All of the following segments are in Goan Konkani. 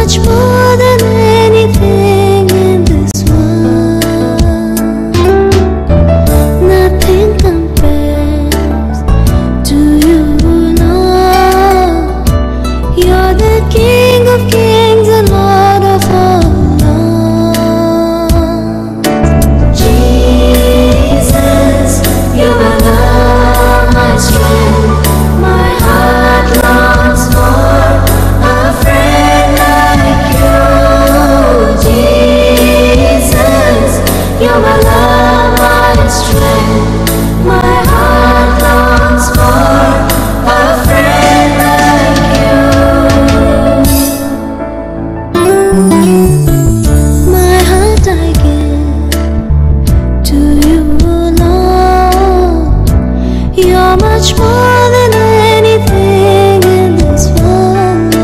much more than anything in this world. Nothing compares to you, Lord. You're the King of kings and Lord of all lords. Jesus, you are love, my strength. My heart longs for a friend like you. Jesus, you are love, my strength. My heart longs for a friend like you. My heart I give to you, Lord. You're much more than anything in this world.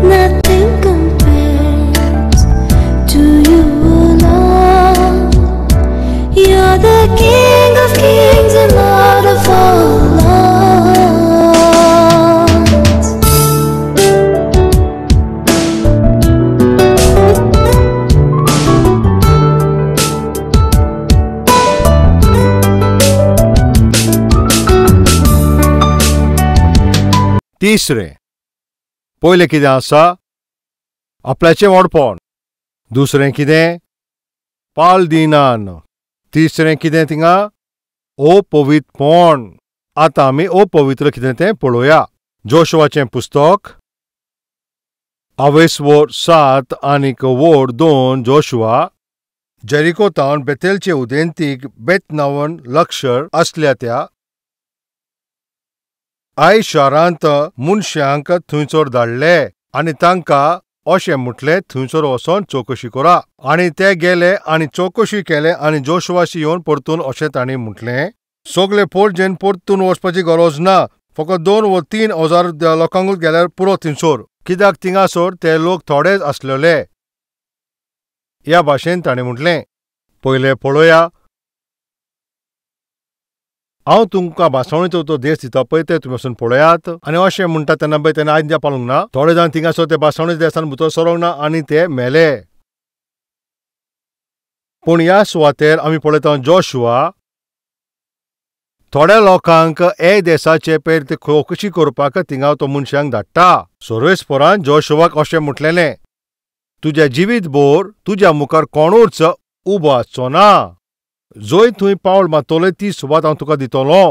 Nothing compares to you, Lord. You're the King of kings and Lord of all lords. तिसरें पयलें कितें आसा आपल्याचें व्हडपण, दुसरें कितें पाल दिनान, तिसरें कितें थिंगा अपवित्रपण. आतां आमी अपवित्र कितें तें पळोवया. जोशुआचें पुस्तक आवेसवोर 7 आनीक वोड 2. जोशुआ जेरिको तावन बेतेलचे उदेंतीक बेतनावन लक्षर आसल्या त्या I शारांत मनशांक थंयसर धाडले आनी तांकां अशें म्हटलें, थंयसर वचोन चवकशी करा. आनी ते गेले आनी चवकशी केले आनी जोशुआशी येवन परतून अशें तांणी म्हटलें, सगळे पोरजेन परतून वचपाची गरज ना, फकत 2 वा 3 हजार लोकांकूच गेल्यार पुरो थंयसर, कित्याक थिंगासर ते लोक थोडेच आसलेले. ह्या भाशेन ताणें म्हटलें. पयलें पळोवया, हांव तुमकां भासावणीचो तो देश दिता पळय ते तुमी वचून पळयात. आनी अशें म्हणटा तेन्ना पळय तेन्ना आज्ञा पाळूंक ना. थोडे जाण थिंगासर ते भासावणीच्या देसान भितर सरोंक ना आनी ते मेले. पूण ह्या सुवातेर आमी पळयता जोशुआ थोड्या लोकांक ए देसाचे पेर ते चवकशी करपाक थिंगा तो मनशांक धाडटा. सर्वेस्परान जोशुआक अशें म्हटलेलें, तुज्या जिवीत भर तुज्या मुखार कोणूच उबो आसचो ना. जंय थंय पावल मारतलो ती सुवात हांव तुका दितलो.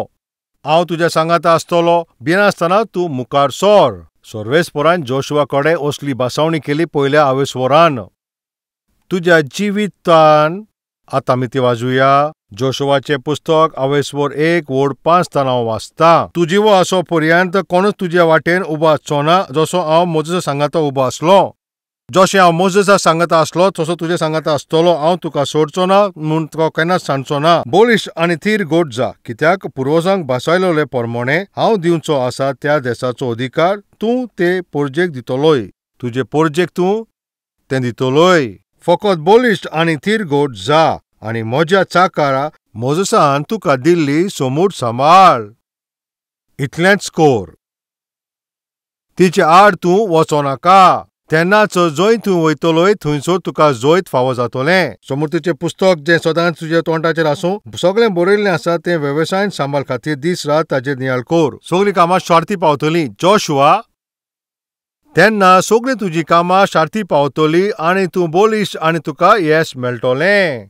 हांव तुज्या सांगाता आसतलो, भिनासतना तूं मुखार सर. सर्वेस्परान जोशुआ कडेन असली भासावणी केली पयल्या आवेस्वरान, तुज्या जिवितान. आतां आमी ती वाजूया. जोशुआचें पुस्तक आवेस्वर 1 वोड 5 तान हांव वाचता. तूं जिवो आसो पर्यंत कोणूच तुज्या वाटेन उबो आसचो ना, जसो हांव मोजेसा सांगाता उबो आसलो. जशें हांव मोजेसा सांगाता आसलो तसो तुज्या सांगाता आसतलो. हांव तुका सोडचो ना म्हूण तुका केन्नाच सांडचो ना. बळिश्ट आनी थीर गोट जा, कित्याक पुर्वजांक भासायलोले प्रमाणे हांव दिवचो आसा त्या देसाचो अधिकार तूं ते पोरजेक दितलोय. तुजे पोरजेक तूं तें दितलोय. फकत बळिश्ट आनी थीर गोट जा आनी म्हज्या चाकारा मोजेसान तुका दिल्ली सोमूट सांबाळ. इतलेंच कोर, तिचे आड तूं वचो नाका. तेन्नाच जंय तूं वयतलोय थंयसर तुका जैत फावो जातलें. समृद्धीचें पुस्तक जें सदांच तुज्या तोंडाचेर आसूं, सगळें बरयल्लें आसा तें वेवसायन सांबाळ खातीर दीस रात ताजेर नियाळ कर. सगळीं कामां शार्ती पावतलीं. जोशुआ, तेन्ना सगळीं तुजीं कामां शार्ती पावतलीं आनी तूं बळिश्ट आनी तुका येस मेळटलें.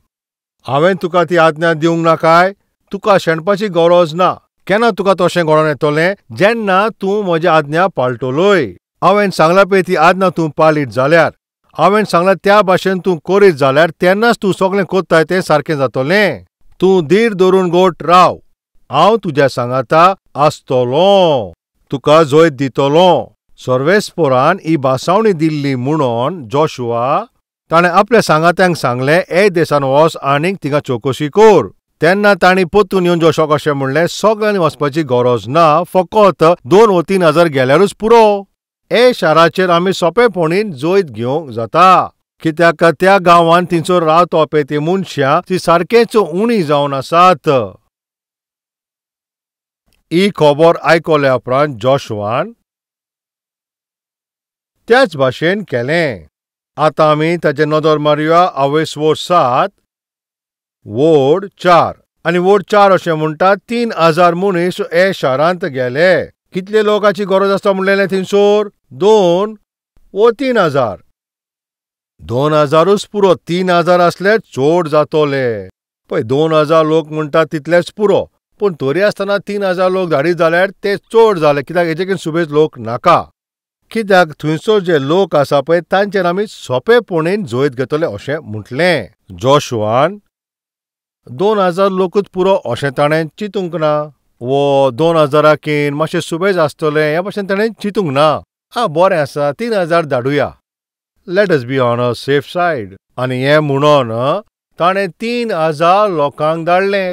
हांवें तुका ती आज्ञा दिवंक ना काय? तुका शेणपाची गरज ना. केन्ना तुका तशें घडोवन येतलें? जेन्ना तूं म्हजी आज्ञा पाळटलोय. हांवें सांगलां पळय ती आज्ञा तूं पाळीत जाल्यार, हांवें सांगलां त्या भाशेन तूं करीत जाल्यार, तेन्नाच तूं सगळें करताय तें सारकें जातलें. तूं धीर धरून गोट राव, हांव तुज्या सांगाता आसतलों, तुका जैत दितलों. सर्वेस्परान ही भासावणी दिल्ली म्हणून जोशुआ ताणें आपल्या सांगात्यांक सांगलें, ए देसान वच आनीक थिंगा चवकशी कर. तेन्ना तांणी परतून येवन जोशुआक अशें म्हणलें, सगळ्यांनी वचपाची गरज ना, फकत 2 वा 3 हजार गेल्यारूच पुरो. ए शाराचेर आमी सोंपेपणीन जैत घेवंक जाता, कित्याक त्या गांवांत थंयसर रावता पळय ती मनशां ती सारकेच उणी जावन आसात. ही खबर आयकल्या उपरांत जोशुआन त्याच भाशेन केलें. आतां आमी ताचे नदर मारुया आवयस 7 वोड 4 आनी वोड 4 अशें म्हणटा 3000 मनीस हे शारांत गेले. कितले लोकांची गरज आसता म्हणलेलें थंयसर? 2 वो 3000. 2000ूच पुरो, 3000 आसले चड जातोले. पळय 2000 लोक म्हणटा तितलेच पुरो, पूण तरी आसतना 3000 लोक धाडीत जाल्यार ते चड जाले, कित्याक हेजे सुबेज लोक नाका. कित्याक थंयसर जे लोक आसा पळय तांचेर आमी सोंपेपणीन जैत घेतले अशें म्हटलें. जोशुआन 2000 लोकूच पुरो अशें ताणें चिंतूंक ना, वो 2000 मातशें सुबेज आसतलें ह्या भाशेन ताणें चिंतूंक ना. आं बरें आसा 3000 धाडुया, let us be on a safe side. आनी हें म्हणून ताणें 3000 लोकांक धाडले.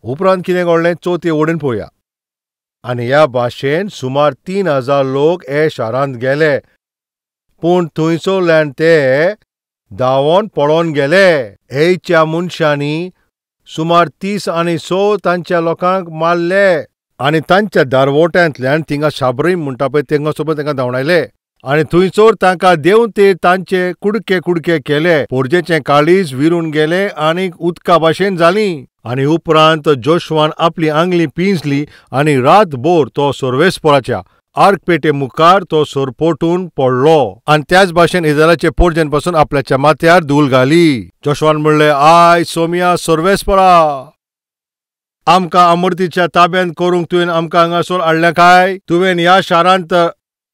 उपरांत कितें घडलें चवथे वडीन पळोवया. आनी ह्या भाशेन सुमार 3000 लोक हे शारांत गेले, पूण थंयसरल्यान ते धांवोन पळोवन गेले. हेच्या मनशांनी सुमार 30 आनी 100 तांच्या लोकांक मारले आनी तांच्या दारवोट्यांतल्यान थिंगा शाबरीम म्हणटा पळय तेंगा सोबत तांकां धांवडायले आनी थंयसर तांकां देंवते तांचे कुडके कुडके केले. पोरजेचें काळीज विरून गेलें आनी उदका भाशेन जालीं. आनी उपरांत जोशुआन आपली आंगली पिंजली आनी रातभर तो सर्वेस्पराच्या आर्कपेटे मुखार तो सरपोटून पडलो आनी त्याच भाशेन इस्रायलाचे पोरजेन पासून आपल्याच्या माथ्यार धूल घाली. जोशुआन म्हणलें, I Somiya सर्वेस्परा, आमकां अमृतीच्या ताब्यांत करूंक तुवें आमकां हांगासर हाडल्या काय? तुवें ह्या शारांत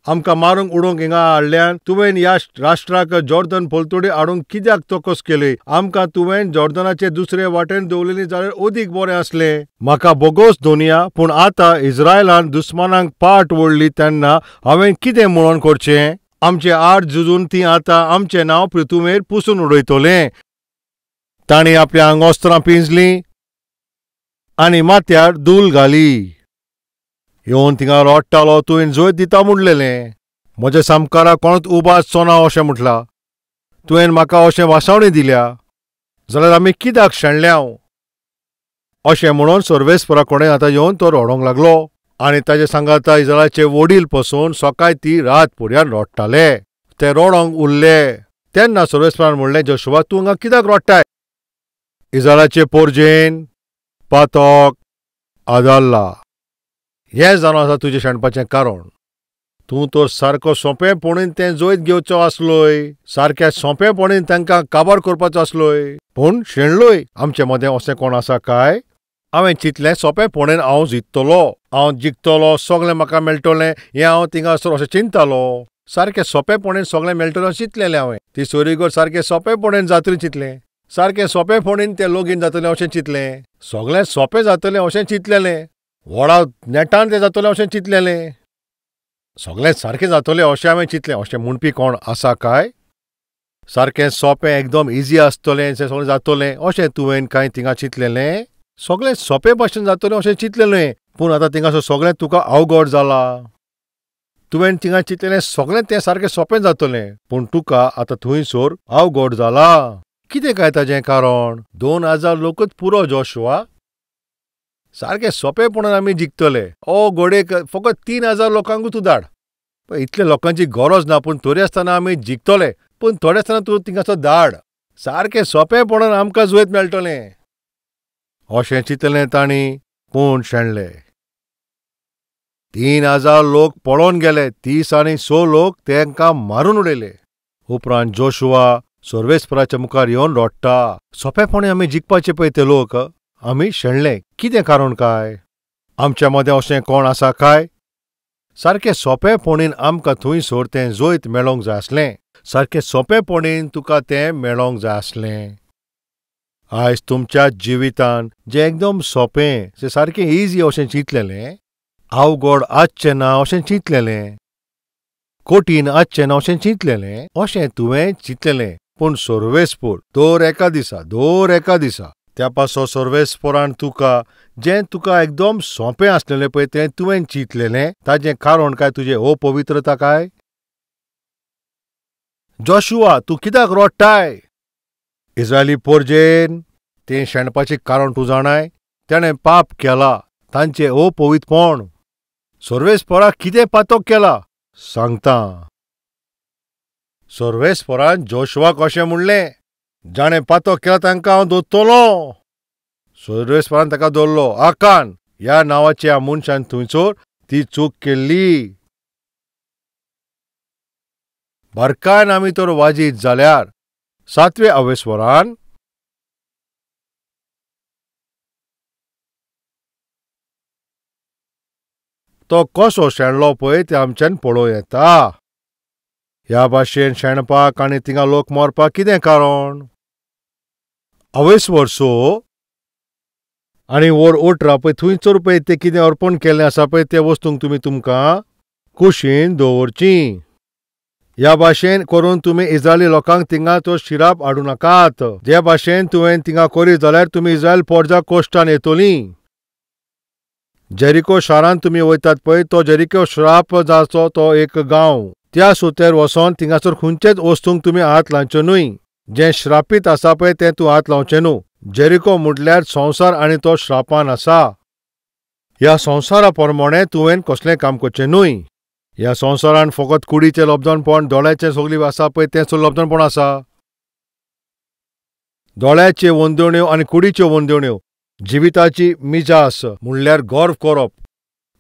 आमकां मारूंक उडोवंक हिंगा हाडल्यान? तुवें ह्या राष्ट्राक जॉर्दन पलतडी हाडूंक कित्याक तकस केली? आमकां तुवें जॉर्दनाचे दुसरे वाटेन दवरलेली जाल्यार अदीक बरें आसलें. म्हाका बोगोस दोनया, पूण आतां इस्रायलान दुस्मानांक पाट ओडली तेन्ना हांवें कितें म्हणून करचें? आमचे आड झुजून ती आतां आमचें नांव पृथुमेर पुसून उडयतलें. तांणी आपल्या आंगोस्त्रां पिंजलीं आनी माथ्यार धूल घाली. येवन थिंगा रडटालो, तुवें जैत दिता म्हणलेलें, म्हज्या सामकारा कोणूच उबो आसचो ना अशें म्हटलां, तुवें म्हाका अशें वासावणी दिल्या जाल्यार आमी कित्याक शेणल्या अशें म्हणून सर्वेस्परा कडेन आतां येवन तो रडोंक लागलो. आनी ताजे सांगाता इस्रायलाचे वडील पसून सकाळ ती रात पर्यंत रडटाले, ते रडोंक उरले. तेन्ना सर्वेस्परान म्हणलें, जोशुआ तूं हांगा कित्याक रडटाय? इस्रायलाचे पोरजेन पातक आदारला, हें जावन आसा तुजें शेणपाचें कारण. तूं तर सारको सोंपेपणीन तें जैत घेवचो आसलोय, सारक्या सोंपेपणीन तांकां काबार करपाचो आसलोय, पूण शेणलोय. आमचे मदें अशें कोण आसा काय? हांवें चिंतलें सोंपेपणीन हांव जिखतलो, हांव जिखतलो, सगळें म्हाका मेळटलें हें हांव थिंगासर अशें चिंततालो. सारकें सोंपेपणीन सगळें मेळटलें अशें चिंतलेलें हांवें. ती सोरीगोर सारकें सोंपेपणीन जातली चिंतलें, सारकें सोंपेपणीन तें लगीन जातलें अशें चिंतलें, सगळें सोंपें जातलें अशें चिंतलेलें, व्हडा नेटान तें जातलें अशें चिंतलेलें, सगळें सारकें जातलें अशें हांवें चिंतलें. अशें म्हणपी कोण आसा काय? सारकें सोंपें एकदम इजी आसतलें, सगळें जातलें अशें तुवें कांय थिंगा चिंतलेलें? सगळें सोंपें भाशेन जातलें अशें चिंतलेलें, पूण आतां थिंगासर सगळें तुका अवघड जालां. तुवें थिंगा चिंतलेलें सगळें तें सारकें सोंपें जातलें, पूण तुका आतां थंयसर अवघड जालां. कितें काय ताजें कारण? 2000 लोकूच पुरो जोशुआ, सारकें सोंपेपणान आमी जिखतले. ओ घोडेक फकत 3000 लोकांकूच तूं धाड, इतले लोकांची गरज ना, पूण तरी आसतना आमी जिखतले, पूण थोडे आसतना तूं थिंगासर धाड, सारकें सोंपेपणान आमकां जैत मेळटलें अशें चिंतलें तांणी, पूण शेणले. 3000 लोक पळोवन गेले, 30 आनी 100 लोक तांकां मारून उडयले. उपरांत जोशुआ सर्वेस्पराच्या मुखार येवन रडटा, सोंपेपणी आमी जिखपाचे पळय ते लोक, आमी शेणले. कितें कारण काय? आमच्या मदें अशें कोण आसा काय? सारकें सोंपेपणीन आमकां थंयसर तें जैत मेळोंक जाय आसलें, सारकें सोंपेपणीन तुका तें मेळोंक जाय आसलें. आयज तुमच्या जिवितान जें एकदम सोंपें, जें सारकें इजी अशें चिंतलेलें, अवघड आसचें ना अशें चिंतलेलें, कठीण आसचें ना अशें चिंतलेलें, अशें तुवें चिंतलेलें, पूण सर्वेस्पर दर एका दिसा, दर एका दिसा त्या पासो सर्वेस्परान तुका जें तुका एकदम सोंपें आसलेलें पळय तें तुवें चिंतलेलें, ताजें कारण काय तुजें अपवित्रता काय? जोशुआ तूं कित्याक रडटाय? इस्रायली पोरजेन तें शेणपाचें कारण तूं जाणाय? तेणें पाप केला, तांचें अपवित्रपण. सर्वेस्पराक कितें पातक केला सांगता. सर्वेस्परान जोशुआक अशें म्हणलें, जाणें पातक केलां तांकां हांव दोत्तलो. सर्वेस्परान ताका दवरलो. आकान ह्या नांवाच्या मनशान थंयसर ती चूक केल्ली. बारकायन आमी तर वाजीत जाल्यार सातवे अवेस्वरान तो कसो शेणलो पळय तें आमच्यान पळोवं येता. ह्या भाशेन शेणपाक आनी थिंगा लोक मरपाक कितें कारण? अवेस्वर सो आनी वोर 18 पळय थंयसर पळय तें कितें अर्पण केल्लें आसा पळय त्या वस्तूंक तुमी तुमकां कुशीन दवरचीं. ह्या भाशेन करून तुमी इस्रायली लोकांक थिंगा तो शिराप हाडूं नाकात. जे भाशेन तुवें थिंगा करीत जाल्यार तुमी इस्रायल पोरजा कोश्टान येतलीं. जेरिको शारांत तुमी वयतात पळय तो जेरिको श्राप जाचो तो एक गांव. त्या सुतेर वचोन थिंगासर खंयचेच वस्तूंक तुमी हात लावचे न्हय. जें श्रापीत आसा पळय तें तूं हात लावचें न्हू. जेरिको म्हटल्यार संवसार आनी तो श्रापान आसा. ह्या संवसारा प्रमाणें तुवें कसलें काम करचें न्हय. ह्या संवसारान फकत कुडीचें लब्धनपण, दोळ्याचें सगळें आसा पळय तें सुद्दां लब्धनपण आसा. दोळ्याच्यो वंदोण्यो आनी कुडीच्यो वंदोण्यो, जिविताची मिजास म्हणल्यार गर्व करप.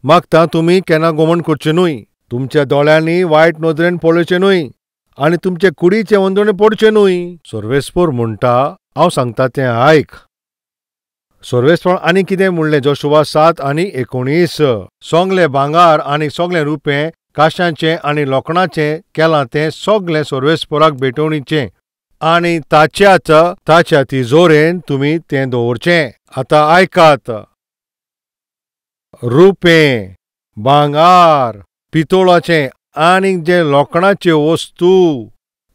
मागता तुमी केन्ना गोमण करचें न्हय. तुमच्या दोळ्यांनी वायट नदरेन पळोवचें न्हय आनी तुमचे कुडीचे वंदोणे पडचें न्हय. सर्वेस्पर म्हणटा, हांव सांगता तें आयक. सर्वेस्पर आनी कितें म्हणलें? जोशुआ 7:19. सोंगलें भांगार आनी सोगलें रुपें काशांचें आनी लोखणाचें केलां तें सगलें सर्वेस्पराक भेटवणीचें आनी ताच्याच ताच्या तिजोरेन तुमी तें दवरचें. आतां आयकात. रुपें, भांगार, पितोळाचें आनी जें लोखणाच्यो वस्तू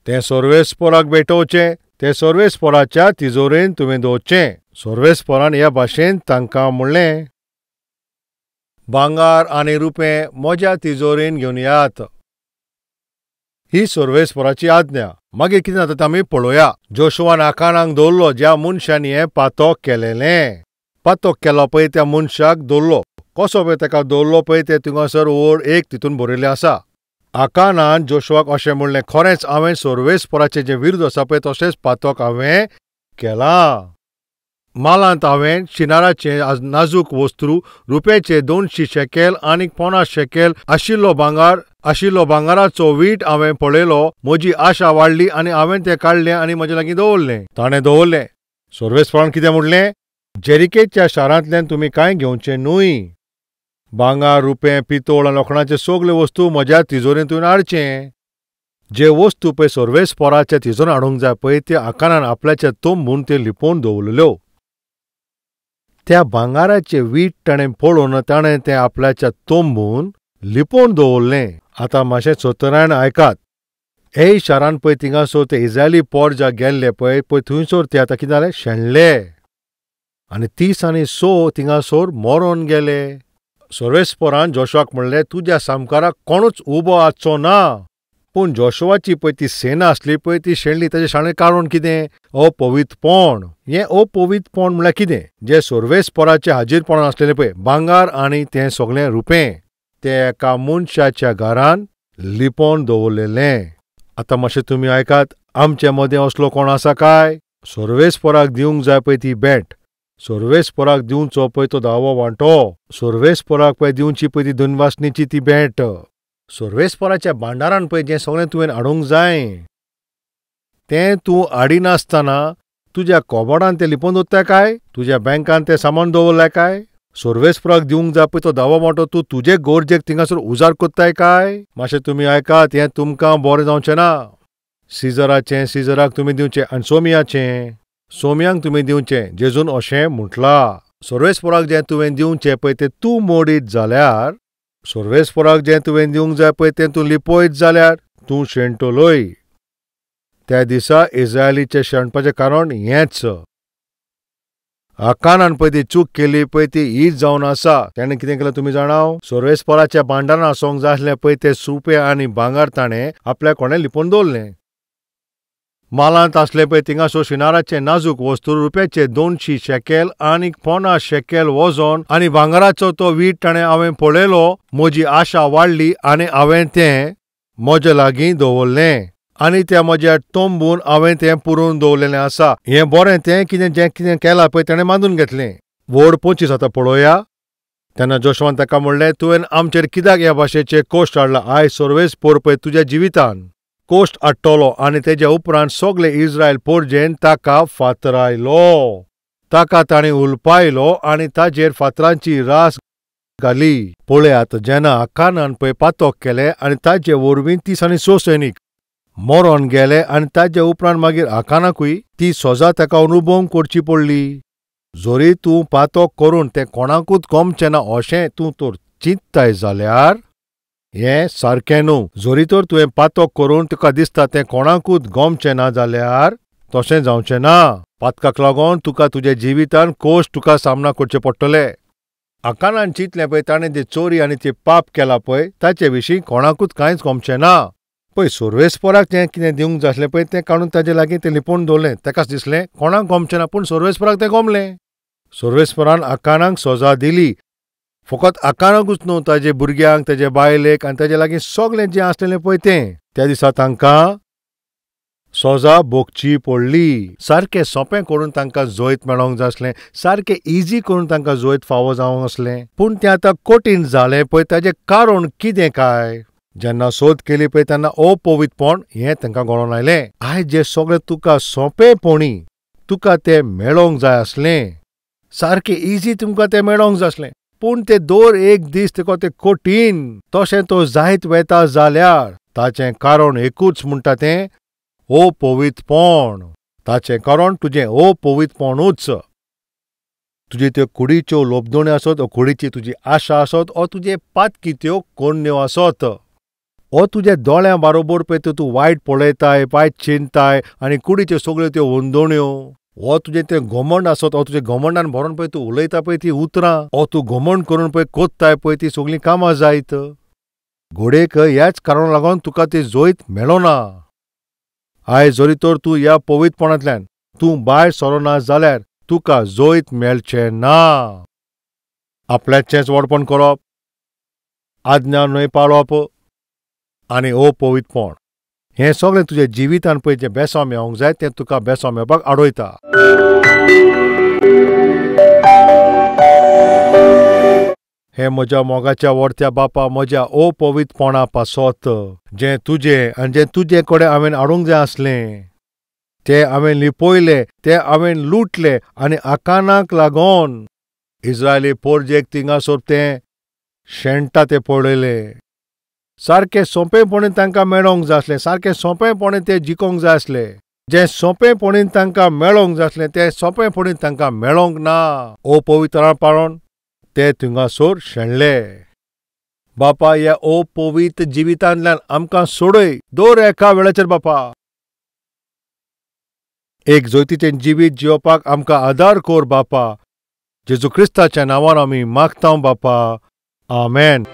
तें सर्वेस्पराक भेटोवचें, तें सर्वेस्पराच्या तिजोरेन तुवें दवरचें. सर्वेस्परान ह्या भाशेन तांकां म्हणलें, भांगार आनी रुपें म्हज्या तिजोरेन घेवन येयात. ही सर्वेस्पराची आज्ञा. मागीर कितें जाता तें आमी पळोवया. जोशुआन आकानाक दवरलो ज्या मनशान हें पातक केलेलें. पातक केलो पळय त्या मनशाक दवरलो. कसो पळय ताका दवरलो पळय तें थिंगासर ओळ 1 तितून बरयल्लें आसा. आकानान जोशुआक अशें म्हणलें, खरेंच हांवें सर्वेस्पराचें जें विरुद्ध आसा पळय तशेंच पातक हांवें केलां. मालांत हांवें शिनाराचें नाजूक वस्तू, रुप्याचे 200 शेकेल आनी 50 शेकेल आशिल्लो भांगार आशिल्लो भांगाराचो वीट हांवें पळयलो. म्हजी आशा वाडली आनी हांवें तें काडलें आनी म्हजे लागीं दवरलें. ताणें दवरलें. सर्वेस्परान कितें म्हणलें? जेरिकेच्या शारांतल्यान तुमी कांय घेवचें न्हय. भांगार, रुपें, पितोळ आनी लोखणाचे सगल्यो वस्तू म्हज्या तिजोरेंतून हाडचें. जे वस्तू पळय सर्वेस्पराच्या तिजोरेन हाडूंक जाय पळय ते आकानान आपल्याच्या तंबून ते लिपोवन दवरल्यो. त्या भांगाराचें वीट ताणें पळोवन ताणें तें आपल्याच्या तंबून लिपोवन दवरलें. आतां मातशें चतुरायेन आयकात. हे शारान पळय थिंगासर ते इस्रायली पोरजा गेल्ले पळय पळय थंयसर ते आतां कितें जालें? शेणले आनी 36 थिंगासर मरोन गेले. सर्वेस्परान जोशुआक म्हणलें, तुज्या सामकाराक कोणूच उबो आसचो ना. पूण जोशुआची पळय ती सेना आसली पळय ती शेणली. ताचें शेणलें कारण कितें? अपवित्रपण. हें अपवित्रपण म्हणल्यार कितें? जें सर्वेस्पराचें हाजीरपणान आसलेलें पळय भांगार आनी तें सगळें रुपें तें एका मनशाच्या घरान लिपोवन दवरलेलें. आतां मातशें तुमी आयकात. आमचे मदें असलो कोण आसा काय? सर्वेस्पराक दिवंक जाय पळय ती भेट, सर्वेस्पराक दिवचो पळय तो धावो वांटो, सर्वेस्पराक पळय दिवची पळय ती धनवासनीची ती भेट, सर्वेस्पराच्या भांडारान पळय जें सगळें तुवें हाडूंक जाय तें तूं हाडिनासतना तुज्या कबडान तें लिपोवन दवरता काय? तुज्या बँकान तें सामान दवरलें काय? सर्वेस्पराक दिवंक जाय पळय तो धावो वांटो तूं तुजे गरजेक थिंगासर उजार करताय काय? मातशें तुमी आयकात. हें तुमकां बरें जावचें ना. सिजराचें सिजराक तुमी दिवचें आनी सोमियाचें सोम्यांक तुमी दिवचें. जेजून अशें म्हटलां. सर्वेस्पराक जें तुवें दिवचें पळय तें तूं मोडीत जाल्यार, सर्वेस्पराक जें तुवें दिवंक जाय पळय तें तूं लिपयत जाल्यार तूं शेणटलोय. त्या दिसा इस्रायलीचें शेणपाचें कारण हेंच. आकानान पळय ती चूक केली पळय ती हीच जावन आसा. ताणें कितें केलें तुमी जाणाव? सर्वेस्पराच्या भांडारान आसूंक जाय आसलें पळय तें सुपें आनी भांगार ताणें आपल्या कोणें लिपोवन दवरलें. मालांत आसले पळय थिंगासर शिनाराचें नाजूक वस्तू, रुप्याचे 200 शेकेल आनी 50 शेकेल वजन आनी भांगराचो तो वीट ताणें हांवें पळयलो. म्हजी आशा वाडली आनी हांवें तें म्हजे लागीं दवरलें. आनी त्या म्हज्या तोंबून हांवें तें पुरोवन दवरलेलें आसा. हें बरें तें कितें जें कितें केलां पळय तेणें मानून घेतलें. वड 25 आतां पळोवया. तेन्ना जोशुआन ताका म्हणलें, तुवें आमचेर कित्याक ह्या भाशेचें कोश्ट हाडलां? आयज सर्वेस्पोर पळय तुज्या जिवितान कोश्ट हाडटलो. आनी तेज्या उपरांत सगळे इस्रायल पोरजेन ताका फातरायलो, ताका ताणें उलपायलो आनी ताजेर फातरांची रास घाली. पळयात, जेन्ना आकानान पळय पातक केलें आनी ताजे वरवीं 36 सैनीक मरोन गेले आनी ताजे उपरांत मागीर आकानाकूय ती सजा ताका अनुभव करची पडली. जरी तूं पातक करून तें कोणाकूच गमचें ना अशें तूं तर चिंतताय जाल्यार हें सारकें न्हू. जरी तर तुवें पातक करून तुका दिसता तें कोणाकूच गमचें ना जाल्यार तशें जावचें ना. पातकाक लागून तुका तुज्या जिवितान कोश्ट तुका सामना करचे पडटले. आकानान चिंतलें पळय ताणें ती चोरी आनी ती पाप केला पळय ताचे विशीं कोणाकूच कांयच गमचें ना. पळय सर्वेस्पोराक तें कितें दिवंक जाय आसलें पळय तें काडून ताजे लागीं तें लिपोवन दवरलें. ताकाच दिसलें कोणाक गमचें ना, पूण सर्वेस्पोराक तें गमलें. सर्वेस्पोरान आकानाक सजा दिली. फकत आकानाकूच न्हू, ताजे भुरग्यांक, ताजे बायलेक आनी ताजे लागीं सगळें जें आसलेलें पळय तें. त्या दिसा तांकां सजा भोगची पडली. सारकें सोंपें करून तांकां जैत मेळोंक जाय आसलें, सारकें इजी करून तांकां जैत फावो जावंक आसलें, पूण तें आतां कठीण जालें पळय ताजें कारण कितें काय? जेन्ना सोद केली पळय तेन्ना अपवित्रपण हें तांकां गळोन आयलें. आयज जें सगळें तुका सोंपेपणी तुका तें मेळोंक जाय आसलें, सारकें इजी तुमकां तें मेळोंक जाय आसलें, पूण तें दर एक दीस तुका तें कठीण तशें तो जायत वेता जाल्यार ताचें कारण एकूच म्हणटा तें अपवित्रपण. ताचें कारण तुजें अपवित्रपणूच. तुजे त्यो कुडीच्यो लोबदोण्यो आसत, ओ कुडीची तुजी आशा आसत, ओ तुजे पातकी त्यो कोन्न्यो आसत, ओ तुज्या दोळ्यां बारोबर पळय तूं वायट पळयताय, वायट चिंताय आनी कुडीच्यो सगळ्यो त्यो वंदोण्यो, ओ तुजें तें घमंड आसत, ओ तुजें घमंडान भरोन पळय तूं उलयता पळय ती उतरां, ओ तूं घमंड करून पळय कोत्ताय पळय ती सगळीं कामां जायत. घोडेक ह्याच कारणाक लागून तुका ती जैत मेळना. आयज जरी तर तूं ह्या पवित्रपणांतल्यान तूं भायर सरना जाल्यार तुका जैत मेळचें ना. आपल्याचेंच व्हडपण करप, आज्ञा न्हय पाळप आनी अपवित्रपण हें सगळें तुज्या जिवितान पळय जें बेसांव मेळोंक जाय तें तुका बेसांव मेळपाक आडयता. हें म्हज्या मोगाच्या व्हडत्या बापा, म्हज्या अपवित्रपणा पासत जें तुजें आनी जें तुजे कडेन हांवें हाडूंक जाय आसलें तें हांवें लिपयलें, तें हांवें लुटलें आनी आकानाक लागून इस्रायली पोरजेक थिंगासर तें शेणटा तें पळयलें. सारकें सोंपेपणी तांकां मेळोंक जाय आसलें, सारकें सोंपेपणी तें जिखोंक जाय आसलें. जें सोंपेपणी तांकां मेळोंक जाय आसलें तें सोंपेपणी तांकां मेळोंक ना. अपवित्र पाळोन ते थिंगासर शेणले. बापा, ह्या अपवित्र जिवितांतल्यान आमकां सोडय दर एका वेळाचेर. बापा, एक जैतीचें जिवीत जिवपाक आमकां आदार कर बापा. जेजू क्रिस्ताच्या नांवान आमी मागता बापा, आमेन.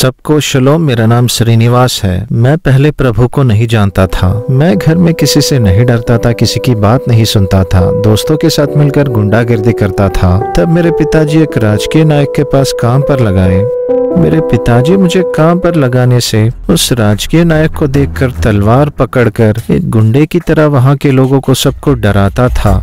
सबको शलोम। मेरा नाम श्रीनिवास है। मैं पहले प्रभु को नहीं जानता था। मैं घर में किसी से नहीं डरता था, किसी की बात नहीं सुनता था, दोस्तों के साथ मिलकर गुंडागिर्दी करता था। तब मेरे पिताजी एक राजकीय नायक के पास काम पर लगाए। मेरे पिताजी मुझे काम पर लगाने से उस राजकीय नायक को देखकर तलवार पकड़कर एक गुंडे की तरह वहाँ के लोगों को सबको डराता था।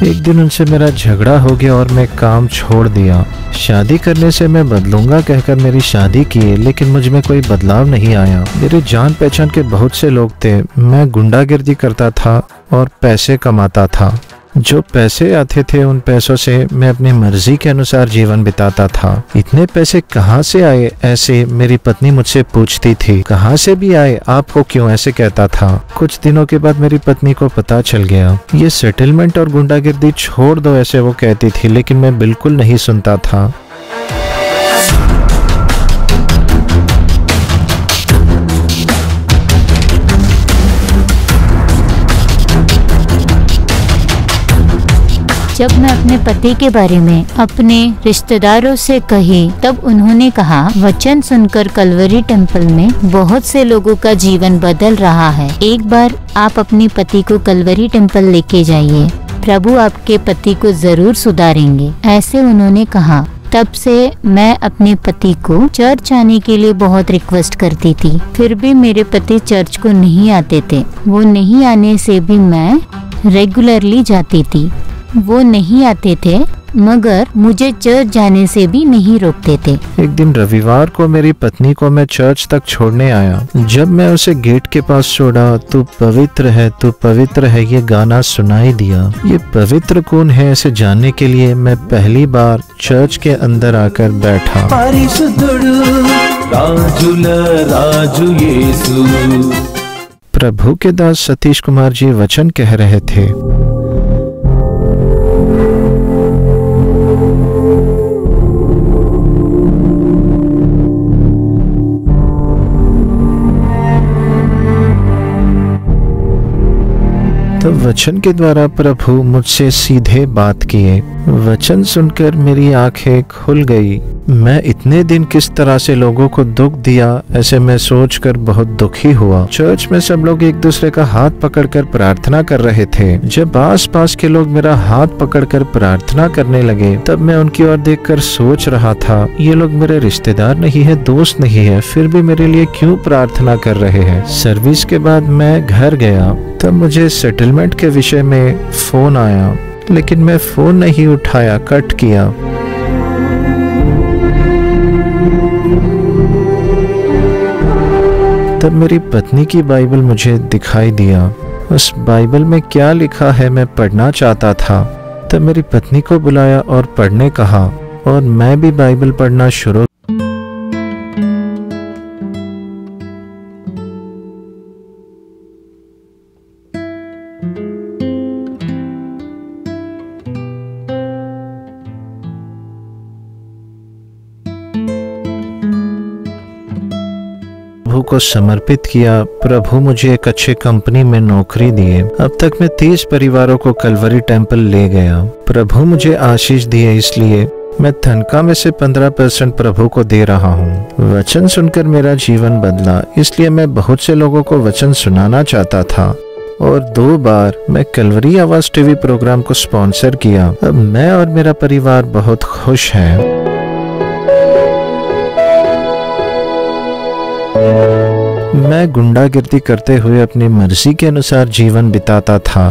एक दिन उनसे मेरा झगड़ा हो गया और मैं काम छोड़ दिया। शादी करने से मैं बदलूंगा कहकर मेरी शादी की, लेकिन मुझ में कोई बदलाव नहीं आया। मेरे जान पहचान के बहुत से लोग थे। मैं गुंडागिर्दी करता था और पैसे कमाता था। जो पैसे आते थे उन पैसों से मैं अपनी मर्जी के अनुसार जीवन बिताता था। इतने पैसे कहाँ से आए, ऐसे मेरी पत्नी मुझसे पूछती थी। कहाँ से भी आए, आपको क्यों ऐसे कहता था। कुछ दिनों के बाद मेरी पत्नी को पता चल गया। ये सेटलमेंट और गुंडागिर्दी छोड़ दो, ऐसे वो कहती थी, लेकिन मैं बिल्कुल नहीं सुनता था। जब मैं अपने पति के बारे में अपने रिश्तेदारों से कही तब उन्होंने कहा, वचन सुनकर कलवरी टेम्पल में बहुत से लोगों का जीवन बदल रहा है। एक बार आप अपने पति को कलवरी टेम्पल लेके जाइए, प्रभु आपके पति को जरूर सुधारेंगे, ऐसे उन्होंने कहा। तब से मैं अपने पति को चर्च आने के लिए बहुत रिक्वेस्ट करती थी, फिर भी मेरे पति चर्च को नहीं आते थे। वो नहीं आने से भी मैं रेगुलरली जाती थी। वो नहीं आते थे मगर मुझे चर्च जाने से भी नहीं रोकते थे। एक दिन रविवार को मेरी पत्नी को मैं चर्च तक छोड़ने आया। जब मैं उसे गेट के पास छोड़ा, तू पवित्र है, तू पवित्र है, ये गाना सुनाई दिया। ये पवित्र कौन है इसे जानने के लिए मैं पहली बार चर्च के अंदर आकर बैठा। प्रभु के दास सतीश कुमार जी वचन कह रहे थे। तब वचन के द्वारा प्रभु मुझसे सीधे बात किए। वचन सुनकर मेरी आंखें खुल गई। मैं इतने दिन किस तरह से लोगों को दुख दिया, ऐसे मैं सोचकर बहुत दुखी हुआ। चर्च में सब लोग एक दूसरे का हाथ पकड़कर प्रार्थना कर रहे थे। जब आस पास के लोग मेरा हाथ पकड़कर प्रार्थना करने लगे, तब मैं उनकी ओर देखकर सोच रहा था, ये लोग मेरे रिश्तेदार नहीं है, दोस्त नहीं है, फिर भी मेरे लिए क्यों प्रार्थना कर रहे हैं। सर्विस के बाद मैं घर गया। तब मुझे सेटलमेंट के विषय में फोन आया, लेकिन मैं फोन नहीं उठाया, कट किया। तब मेरी पत्नी की बाइबल मुझे दिखाई दिया। उस बाइबल में क्या लिखा है मैं पढ़ना चाहता था। तब मेरी पत्नी को बुलाया और पढ़ने कहा, और मैं भी बाइबल पढ़ना शुरू। प्रभु को समर्पित किया। प्रभु मुझे एक अच्छे कंपनी में नौकरी दिए। अब तक मैं 30 परिवारों को कलवरी टेम्पल ले गया। प्रभु मुझे आशीष दिए, इसलिए मैं तनख्वाह में से 15% प्रभु को दे रहा हूँ। वचन सुनकर मेरा जीवन बदला, इसलिए मैं बहुत से लोगों को वचन सुनाना चाहता था। और 2 बार मैं कलवरी आवाज टीवी प्रोग्राम को स्पॉन्सर किया। अब मैं और मेरा परिवार बहुत खुश हैं। मैं गुंडागिर्दी करते हुए अपनी मर्जी के अनुसार जीवन बिताता था,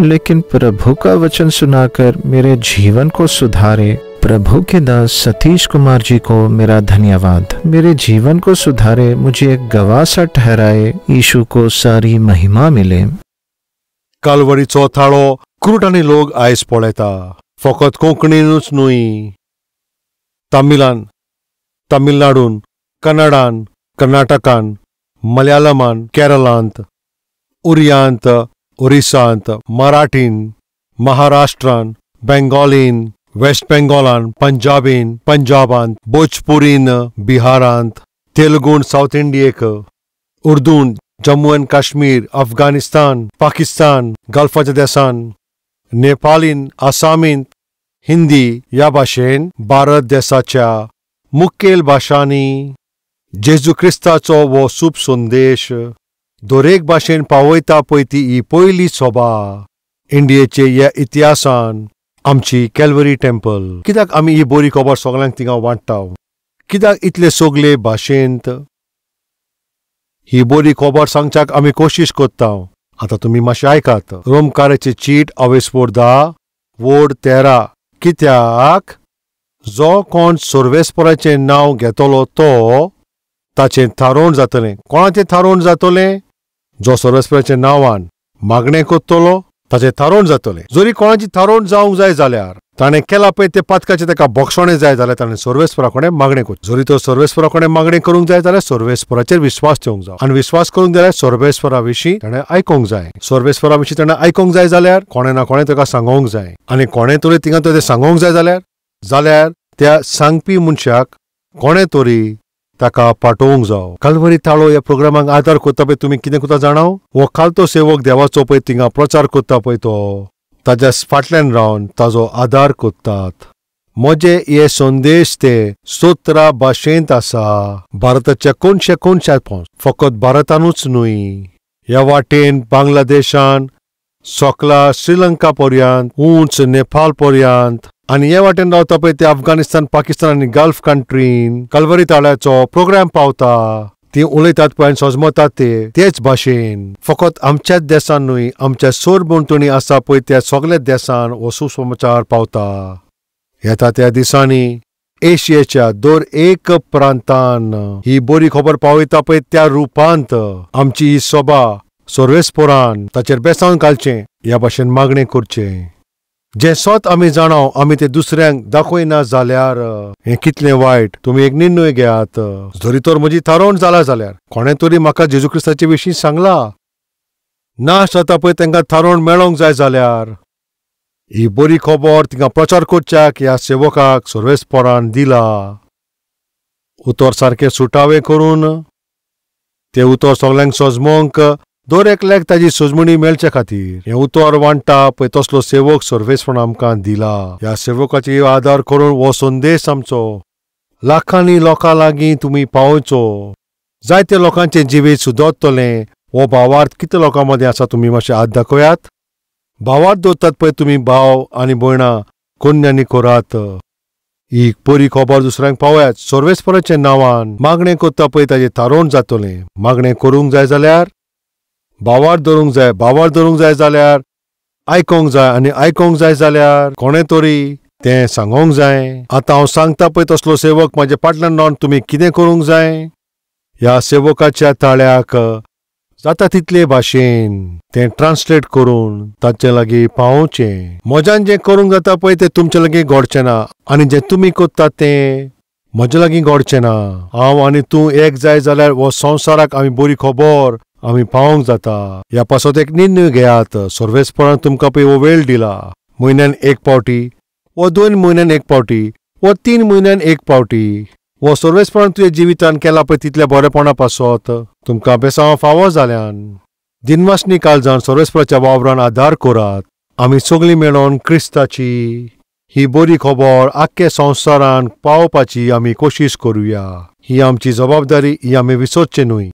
लेकिन प्रभु का वचन सुनाकर मेरे जीवन को सुधारे प्रभु के दास सतीश कुमार जी को मेरा धन्यवाद। मेरे जीवन को सुधारे, मुझे एक गवाह सा ठहराए। यीशु को सारी महिमा मिले। कालवरीचो थाळो कुरुटांनी लोक आयज पळयता, फकत कोंकणीनूच न्हय, तमिलान, तमिळनाडून, कन्नडान, कर्नाटकान, मलयालमान, केरलांत, उरियांत, ओरिसांत, मराठीन, महाराष्ट्रान, बेंगॉलीन, वेस्ट बेंगॉलान, पंजाबीन, पंजाबांत, भोजपुरीन, बिहारांत, तेलुगून सावथ इंडियेक, उर्दून, जम्मू एंड काश्मीर, अफगाणिस्तान, पाकिस्तान, गल्फाच्या देसान, नेपालीन, आसामीन, हिंदी ह्या भाशेन भारत देसाच्या मुखेल भाशांनी जेजू क्रिस्ताचो हो सूप संदेश दरेक भाशेन पावयता पळय ती ही पयली सभा इंडियेचे ह्या इतिहासान आमची कॅलवरी टेम्पल. कित्याक आमी ही बरी खबर सगल्यांक थिंगा वांट्टा? कित्याक इतले सगले भाशेंत ही बरी खबर सांगच्याक आमी कोशिश करता? आतां तुमी मातशें आयकात. रोमकाराची चीट अवेस्पोर 10 वोड 13. कित्याक जो कोण सर्वेस्पराचें नांव घेतलो तो ताचें थारोवण जातलें. कोणाचें थारोवण जातलें? जो सर्वेस्पराच्या नांवान मागणें करतलो ताचें थारोवण जातलें. जरी कोणाची थारोवण जावंक जाय जाल्यार ताणें केलां पळय तें पातकाचें ताका बक्षणें जाय जाल्यार ताणें सर्वेस्परा कडेन मागणें करचें. जरी तो सर्वेस्परा कडेन मागणें करूंक जाय जाल्यार सर्वेस्पराचेर विश्वास ठेवंक जाय, आनी विश्वास करूंक जाल्यार सर्वेस्परा विशीं ताणें आयकूंक जाय. सर्वेस्परा विशीं ताणें आयकूंक जाय जाल्यार कोणें ना कोणें ताका सांगोंक जाय, आनी कोणें तरी थिंगा तें सांगोंक जाय जाल्यार त्या सांगपी मनशाक कोणें तरी ताका पाठोवंक जाव. कालवरी थाळो ह्या प्रोग्रामाक आदार करता पळय तुमी कितें करता जाणाव? हो खालतो सेवक देवाचो पळय थिंगा प्रचार करता पळय तो ताज्या फाटल्यान रावन ताजो आदार करतात. म्हजे हे संदेश ते 17 भाशेंत आसा. भारताच्या कोनशे कोनशात, फकत भारतानूच न्हय, ह्या वाटेन बांगलादेशान, सोकला श्रीलंका पर्यंत, उंच नेपाळ पर्यंत, आनी हे वाटेन रावता पळय ते अफगाणिस्तान, पाकिस्तान आनी गल्फ कंट्रीन कलवरी ताळ्याचो प्रोग्राम पावता. ती उलयतात पळय आनी सजमतात ते तेच भाशेन. फकत आमच्याच देसान न्हय, आमच्या सरभोंवतणी आसा पळय त्या सगळ्या देसान हो सुसमाचार पावता. येता त्या दिसांनी एशियेच्या दर एक प्रांतान ही बरी खबर पावयता पळय त्या रुपांत आमची ही सभा सर्वेस्पोरान ताचेर बेसावन घालचें ह्या भाशेन मागणें करचें. जें सत आमी जाणाव आमी तें दुसऱ्यांक दाखयना जाल्यार हें कितलें वायट. तुमी एक निर्णय घेयात. जरी तर म्हजी थारोवण जाला जाल्यार कोणें तरी म्हाका जेजू क्रिस्ताचे विशीं सांगला नाश जाता पळय तांकां थारोवण मेळोंक जाय जाल्यार ही बरी खबर तिंगा प्रचार करच्याक ह्या सेवकाक सर्वेस्पोरान दिला. उतर सारकें सुटावें करून तें उतर सगल्यांक सजमोंक दर एकल्याक ताजी सजमणी मेळचे खातीर हें उतर वांट्टा पळय तसलो सेवक सर्वेस्पोरान आमकां दिला. ह्या सेवकाची आदार करून हो संदेश आमचो लाखांनी लोकां लागीं तुमी पावोवचो. जायते लोकांचें जिवीत सुदरतलें. हो भावार्थ कितले लोकां मदीं आसा तुमी मातशें हात दाखयात. भावार्थ दवरतात पळय तुमी भाव आनी भयणां कोन्यांनी करात. ही बरी खबर दुसऱ्यांक पावयात. सर्वेस्पोराच्या नांवान मागणें करता पळय ताजें थारोवण जातलें. मागणें करूंक जाय जाल्यार भावार्थ धरूंक जाय. भावार्थ धरूंक जाय जाल्यार आयकोंक जाय, आनी आयकोंक जाय जाल्यार कोणें तरी तें सांगोंक जाय. आतां हांव सांगता पळय तसलो सेवक म्हाज्या फाटल्यान रावन तुमी कितें करूंक जाय. ह्या सेवकाच्या ताळ्याक जाता तितले भाशेन तें ट्रान्सलेट करून ताचे लागीं पावोवचें. म्हज्यान जें करूंक जाता पळय तें तुमचे लागीं घडचें ना, आनी जें तुमी करतात तें म्हज्या लागीं घडचें ना. हांव आनी तूं एक जाय जाल्यार हो संवसाराक आमी बरी खबर आमी पावोवंक जाता. ह्या पासत एक निर्णय घेयात. सर्वेस्पोरान तुमकां पळय हो वेळ दिला. म्हयन्यान एक पावटी वा 2 म्हयन्यान एक पावटी वा 3 म्हयन्यान एक पावटी हो सर्वेस्पोरान तुज्या जिवितान केला पळय तितल्या बरेपणा पासत तुमकां बेसांव फावो जाल्यान दिनवासनी काळजान सर्वेस्पोराच्या वावरान आदार करात. आमी सगळीं मेळोन क्रिस्ताची ही बरी खबर आख्खे संवसारान पावोवपाची आमी कोशिश करुया. ही आमची जबाबदारी, ही आमी विसरचें न्हय.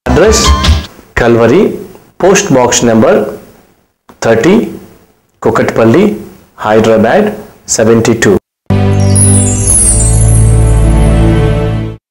Address Calvary, post box number 30, Kukatpally, Hyderabad 72.